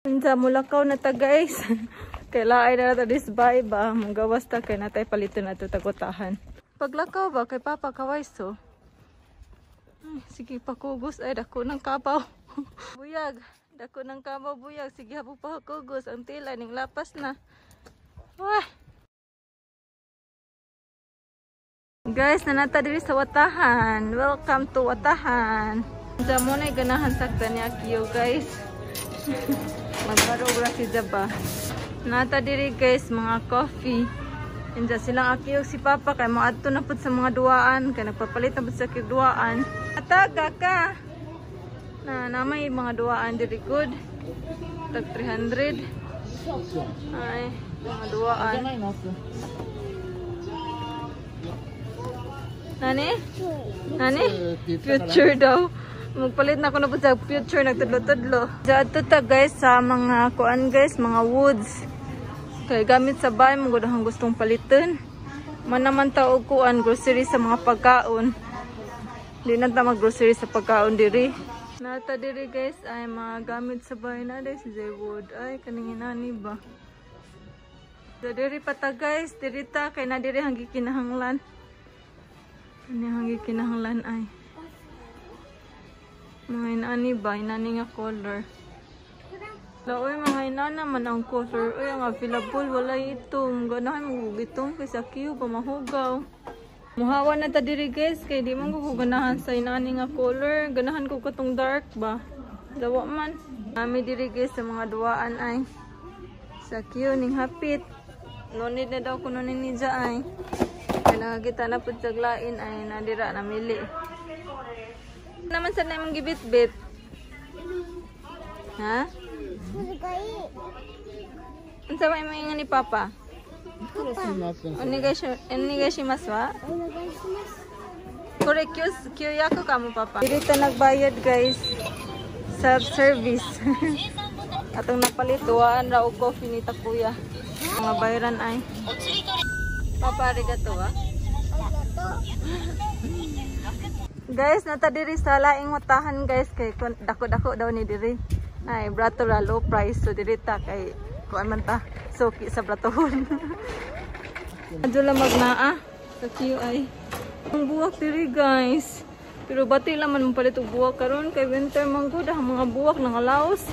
Unsa, mulakaw na ta, guys. Kay laay na ta this bay ba. Magawas ta kay natay palito na to tagutahan. Paglakaw ba kay Papa kaway so. Ay, sige pakugos ay dako ng kabaw. Buyag, dako ng kabaw, buyag. Sige hapon pakugos ang tila ning lapas na. Wah. Guys, nanata diri sa Watahan. Welcome to Watahan. Sa mo na ganahan sakta ni Akio, guys. Magbarog ra si Jaba. Nata diri, guys, mga coffee. Inja silang Akio si Papa kay moadto na pud sa mga duaan kay nagpapalit na pud sa duaan. Ataga ka. Na namay mga duaan diri good. Tag 300. Ay, mga duaan. Nani? Nani? Future daw. Magpalit na ako na po sa future, nagtudlo-tudlo. Dito ta, guys, sa mga kuan, guys, mga woods. Kay gamit sa bahay, mga ang gustong palitan. Man naman ta og kuan, grocery sa mga pagkaon. Di na ta mag-grocery sa pagkaon diri. Nata diri, guys, ay mga gamit sa bahay na diri si wood. Ay kaning inani ba. So, diri pa ta, guys, diri ta kay na diri hanggi kinahanglan. Ani hanggi kinahanglan ay. Mga inani ba? Inani nga color. Laoy, mga inana man ang color. Uy, ang available. Wala itom. Ganahan mo itong kaysa Q pa mahugaw. Muhawa na ta diri, guys. Kay di man ko ganahan sa inani nga color. Ganahan ko katong dark ba. Dawa man. Nami diri, guys, sa mga duwaan ay. Sa Q ning hapit. No need na daw kuno ni niya ay. Kaya nakakita na po sa lain ay nadira namili. Naman sa namang gibit-bit. Ha? Unsa may mga ni Papa? Onegaishimasu wa? Kore kyoyaku ka mo, Papa. Dito nagbayad, guys. Self-service. Atong napalit duaan ra og coffee ni Takuya. Mga bayaran ay. Papa, arigato wa. Guys, nata diri sa laing Watahan, guys, kay dako-dako daw ni diri. Ay brato ra low price, so diri ta kay kuan man ta suki sa bratohon. Adto lang magnaa sa QI. Ang buwak diri, guys. Pero bati lang man palit og buwak karon kay winter man gud ang mga buwak nangalaos.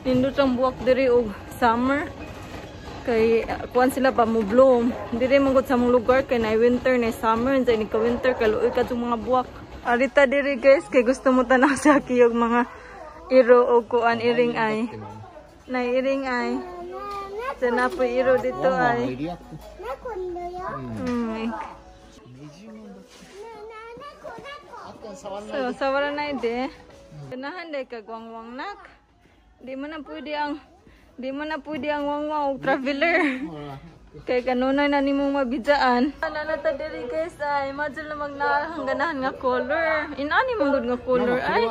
Nindot ang buwak diri og summer. Kay kuan sila pa mo bloom. Diri man gud sa mong lugar kay na winter na summer, unsa ni ka winter kay luoy kadtong mga buwak. Arita diri, guys, kay gusto mo tanaw sa kiyog mga iro o kuan iring ay. Na iring ay. Sa napoy iro dito ay. So, sawara na ide. Ganahan day kag wangwang nak. Di mo na pwede ang di mo na pwede ang wangwang og traveler. Kay kanunay na nimong mabidaan. Nanata diri, guys, ay imagine lang magnahang nga color. Inani man gud nga color ay.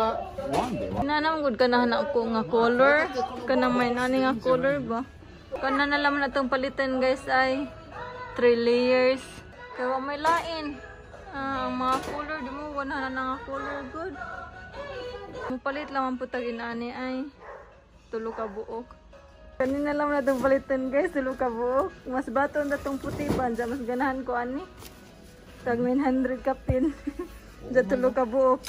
Inana man gud ganahan ako nga color. Kanang may inani nga color ba. Kana na lang natong palitan, guys, ay 3 layers. Kay wa may lain. Ang mga color di mo ganahan na nga color good. Mupalit lang man putag inani ay tulo ka buok. Kanina lang na itong palitan, guys, tulo ka buok. Mas bato na itong puti pa. Diyan mas ganahan ko ani. Tag 900 kapin. Diyan tulo ka buok.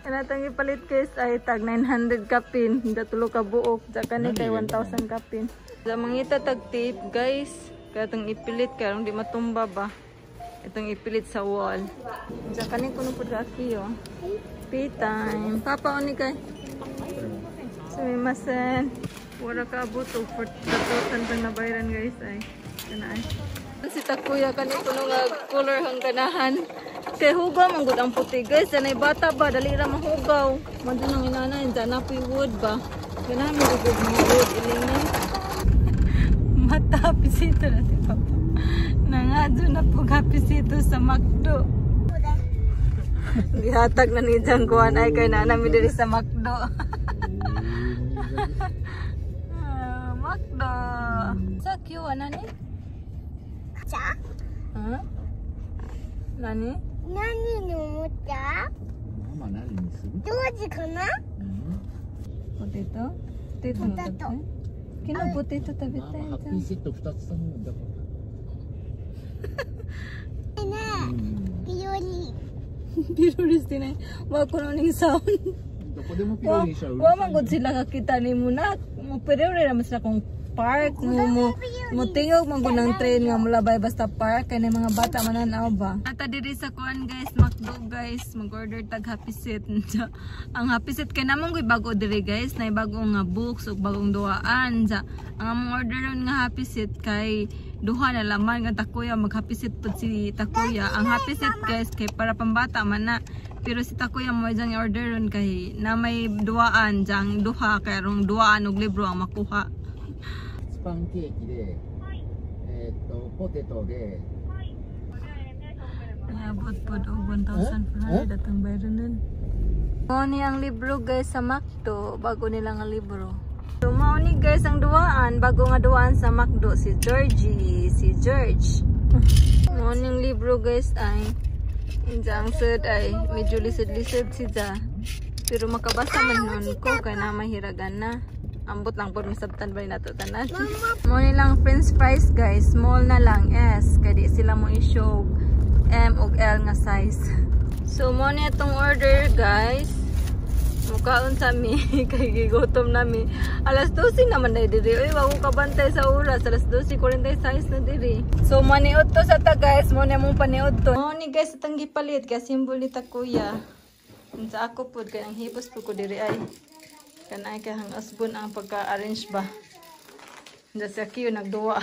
Kana itong ipalit, guys, ay tag 900 kapin. Diyan tulo ka buok. Diyan kani kay 1,000 kapin. Diyan mangita tag tape, guys. Kaya itong ipilit kaya di matumba ba. Itong ipilit sa wall. Diyan kani kuno po kaki oh. Pay time. Papa, oni kay. Sumimasen. Wala ka abot og 4,000 pang nabayaran, guys, ay. Kana ay. Si Takuya kani kuno nga color ang ganahan. Kay hugaw man gud ang puti, guys. Danay bata ba dali ra mahugaw. Man dun ang inana dyan na po'y wood ba. Ganahan mo gud mga wood ilingan. Mata pisito na si Papa. Nangadto na po kapisito sa McDo. Gihatag na ni Jang kuan ay kay na nami diri sa McDo. McDo. Sa Q nani? Cha? Huh? Nani? Nani no mocha? Mama nani ni suru? Doji kana? Potato? Potato. Potato. 昨日ポテト食べマたいマ、ハッピーセット2つ頼むんだから。ねうん。ピロリ。ピロリしてない。わ、このning sound. どこでもピロ Wa, リしちゃう。 wa man gud sila kakita ni mo na. Mo pero ra man sila kung park mo mo mo tingog man gud ng train nga mulabay basta park kay na mga bata mananaw ba. Ata diri sa kuan guys, McDo guys, mag-order tag happy set. Ang happy set kay namong gud bago diri guys, nay bago nga books ug bagong duaan. Sa ang among order ron nga happy set kay duha na laman nga Takuya mag happy set pud si Takuya. Ang happy set guys kay para pambata man na. Pero si Takuya mo jang order ron kay na may duaan jang duha kay rong duaan og libro ang makuha. パンケーキで、ポテトで、 Niabot pod og 1,400 atong bayronon. Mao ni ang libro guys sa McDo, bago nila nga libro. So mao ni guys ang duwaan, bago nga duwaan sa McDo si Georgie, si George. Mao ning libro guys ay inja ang sud ay medyo lisod-lisod siya. Pero makabasa man nun ko kay na mahiragan na. Ambot lang po masabtan ba nato tanan. Mao ni lang french fries guys, small na lang S kay di sila mo i-show M ug L nga size. So mo ni atong order guys. Mukaon sa mi kay gigutom nami. Alas 12 naman na diri. Uy, wa ko kabantay sa oras. Alas 12:46 na diri. So maniud to sa ta guys, mo ni among paniud to. Mo ni guys atong gipalit kay symbol ni Takuya. Unsa ako pud kay ang hibos pud ko diri ay. Kanay kay hang asbon ang pagka-arrange ba. Unsa sa kiyo nagduwa.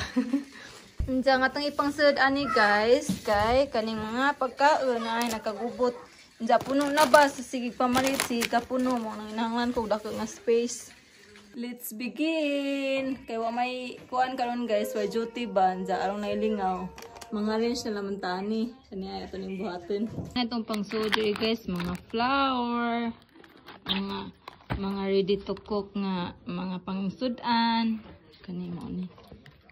Unsa nga atong ipangsud ani guys kay kaning mga pagkaon ay nakagubot. Unsa puno na ba sa sige pamalit sige kapuno mo nang inahanglan kog dako nga space. Let's begin. Kay wa may kuan karon guys, wa duty ba unsa arong nailingaw. Mga arrange na laman tani. Kani ay ato ning buhaton. Itong pangsud guys, mga flour, mga ready to cook nga mga pangsudan. Kani mo ni.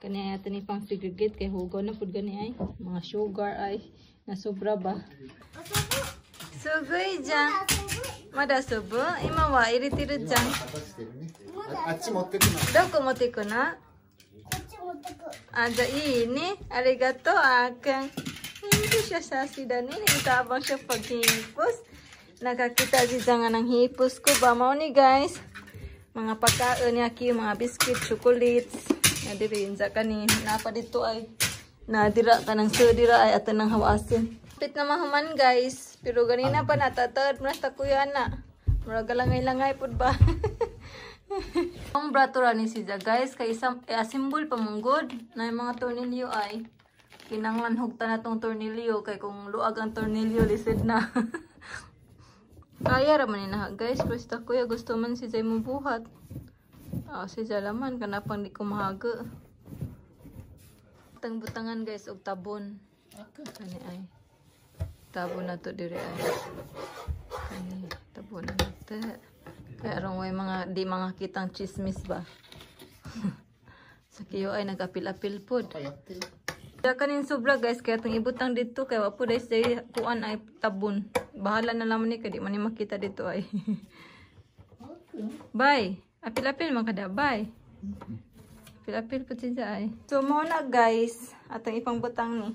Kani ay ato ni pang segregate kay hugaw na pud gani ay mga sugar ay nasobra ba. Sugoi jan. まだ遊ぶ今は入れてるじゃん。片してるね。あ、あっち持ってくの。どこ持ってくの？こっち持ってく。あ、じゃあいいね。ありがとう、あーくん. Hindi siya sassy dani. Naitabang siya paghipos. Nakakita si nga ng hipos ko ba? Mao ni guys. Mga pagkaon niya ki, mga biscuit, chocolates. Na diri insa kani. Napa dito ay. Nadira ka ng sudira ay ato nang hawasin. Pit na mahuman guys. Pero ganina pa natatad mo na kuya na. Murag langay-langay pud ba. Ang brato ra ni siya guys kay isang assemble pa mong good na yung mga tornilyo ay kinanglan hugta na tong tornilyo kay kung luag ang tornilyo lisod na. Kaya ra man ni na guys, basta kuya gusto man si Jay mo buhat. Ah, si Jalaman kanapang di ko mahaga. Tang butangan guys og tabon. Kani ay. Tabon na to diri ay. Kani tabon na to. Kaya arong way mga di mga kitang chismis ba. Sa kiyo ay nagapil-apil pod. Kaya kanin sobra guys, kaya itong ibutang dito kaya wa po dahil sa kuan ay tabon. Bahala na laman ni kay di man ni makita dito ay. Bye. Apil-apil man kada bye. Apil-apil po siya ay. So mo na guys, atong ipangbutang ni.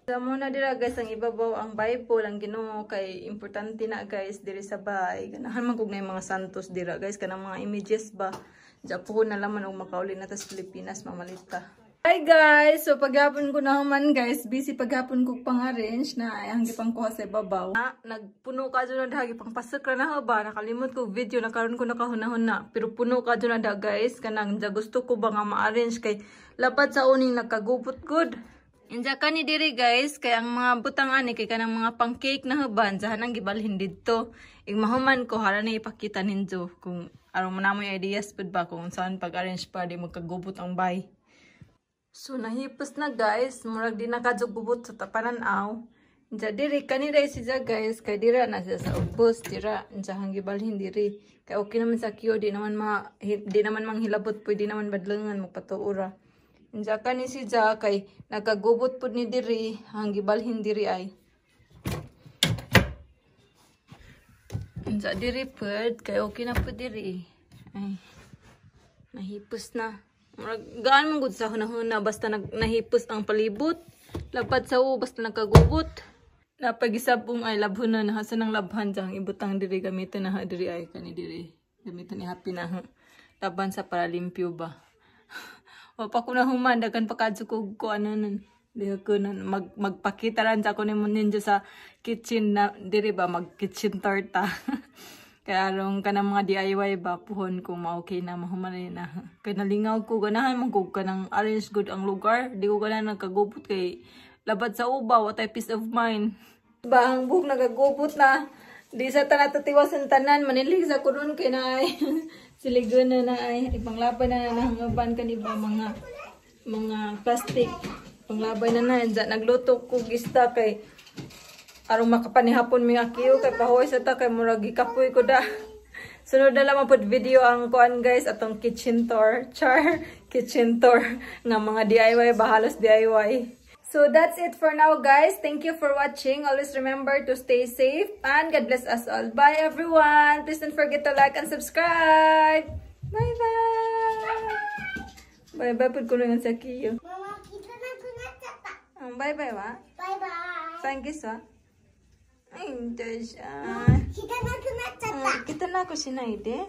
So mo na dira guys ang ibabaw ang Bible ang Ginoo kay importante na guys diri sa bahay. Ganahan man kog na yung mga santos dira guys kanang mga images ba. Diya po na laman og makauli na ta sa Pilipinas mamalita. Hi guys! So paghapon ko na human guys, busy paghapon ko pang arrange na ay ang gipang kuha sa ibabaw. Na, nagpuno ka dyan na dahil pang pasok ra na ba nakalimot ko video na karon ko nakahunahon na pero puno ka dyan na da guys kanang dya gusto ko ba nga ma-arrange kay lapad sa uning nagkagubot good. Inja ka ni diri guys kay ang mga butang ani kay kanang mga pang cake na huban jahan ang gibalhin didto. Ig mahuman ko hara na ipakita ninyo kung aron mo na mo ideas pud ba kung saan pag-arrange pa di magkagubot ang bay. So nahipos na guys, murag di nakajugubot sa tapanan-aw. Inja diri kani dai siya guys kay dira na siya sa ubos dira inja hang gibalhin diri. Kay okay naman sa kiyo di naman ma di naman manghilabot pwede naman badlongan magpatuora. Inja kani siya kay nagkagubot pud ni diri hang gibalhin diri ay. Inja diri pud kay okay na pud diri. Ay. Nahipos na. Murag gaan man gud sa hunahuna basta nahipos ang palibot. Lapad sa u basta nagkagubot. Napagisabong ay labhon na nahasa ng labhan diyang ibutang diri, gamiton na ha diri ay kani diri. Gamiton ni happy na ha. Laban sa para limpyo ba. Wa pa ko na human, daghan pa kadto ko ano nun. Di ko na magpakita ran sa ako ni ninyo sa kitchen na diri ba, mag kitchen torta. Kaya aron kanang mga DIY ba, puhon kung ma-okay na mahuman na. Kay nalingaw ko, ganahan man ko kanang arrange good ang lugar. Di ko ganahan nagkagubot kay labad sa uba, what peace of mind. Ba ang buhok nagagubot na. Di sa tanatatiwas ang tanan, manilig sa kuron kay na ay siligon na na ay ipanglaban na na nangaban kani ba mga plastic. Panglabay na na nagluto ko isda kay aron makapanihapon mi akiyo kay pahuway sa ta kay murag gikapoy ko da. Sunod na lang pud video ang kuan, guys, atong kitchen tour. Char, kitchen tour nga mga DIY ba, halos DIY. So that's it for now, guys. Thank you for watching. Always remember to stay safe and God bless us all. Bye, everyone. Please don't forget to like and subscribe. Bye bye. Bye bye pud ko sa kiyo. ママ、汚くなっちゃった。 Bye bye wa. バイバイ。 Thank you sa. Ay, siya. 汚くなっちゃった。 汚くしないで。